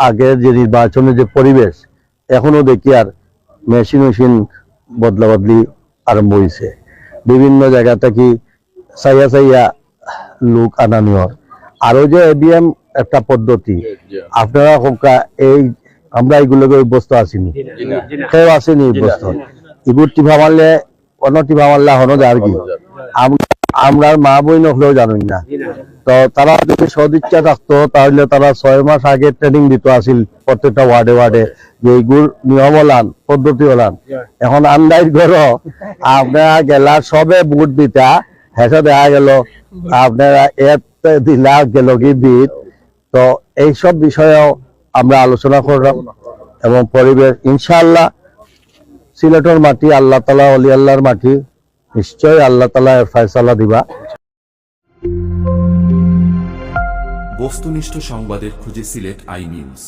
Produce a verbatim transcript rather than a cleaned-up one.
আগের যে নির্বাচনের যে পরিবেশ, এখনো দেখি আর মেশিন মেশিন বদলা বদলি আরম্ভ হইছে। বিভিন্ন জায়গা থাকি চাইয়া চাইয়া লোক আনা নিয়র। আর ওই যে এবিএম একটা পদ্ধতি, আপনারা কউক্কা, এই আমরা এইগুলোকে অভ্যস্ত আছি নি, কেউ আছি নি অভ্যস্ত। ইগুর টিপা মারলে, অন্য টিপা মারলে হনো যার কি? আম-, আমরার মা বইন অকলেও জানইন না। তো তারা যদি সদিচ্ছা থাকতো, তাহলে তারা ছয় মাস আগে ট্রেনিং দিত আছিল প্রত্যেকটা ওয়ার্ডে ওয়ার্ডে, যে এইগুর নিয়ম অলান, পদ্ধতি অলান। এখন আন্দাইর করো, আপনারা গেলা সবে ভোট দিতা, হেসে দেখা গেল আপনারা এত দিলা গেল কি বিট। তো এইসব বিষয়েও আমরা আলোচনা করলাম এবং পরিবেশ, ইনশাআল্লাহ, সিলেটর মাটি আল্লাহ তালা, অলি আল্লাহর মাটি, নিশ্চয় আল্লাহ তালা এর ফয়সালা দিবা। বস্তুনিষ্ঠ সংবাদের খোঁজে সিলেট আই নিউজ।